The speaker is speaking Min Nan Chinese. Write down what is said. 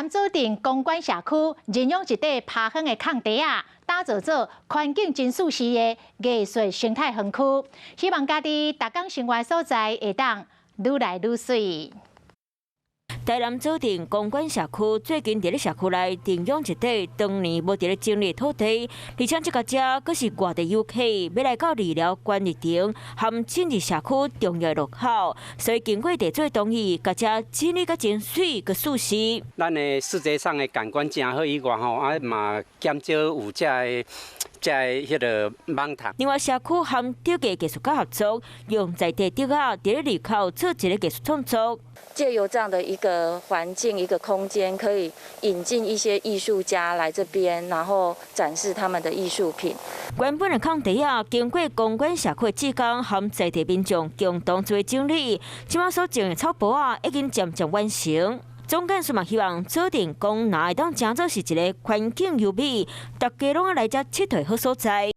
南左鎮公館社區認養一塊拋荒的空地仔，打造做環境真舒適的藝術生態園區，希望家己逐工生活所在會當愈來愈媠。台南左鎮公館社區最近佇咧社區內認養一塊長年無佇咧整理土地，而且這个遮閣是外地遊客欲來到貳寮觀日亭和進入社區重要路口，所以經過地主同意，共遮整理甲真媠閣舒適。咱的視覺上的感官誠好以外吼，啊嘛減少有這个彼个蠓蟲。另外，社區和竹藝藝術家合作，用在地竹仔佇咧路口做一个藝術創作。借由這樣的一個環境、一個空間，可以引進一些藝術家來這邊，然後展示他們的藝術品。原本的空地仔，經過公館社區志工和在地民眾共同做整理，這馬所種的草埔仔已經漸漸完成。總幹事嘛希望左鎮講若會當成做是一个環境優美，大家攏愛來遮𨑨迌好所在。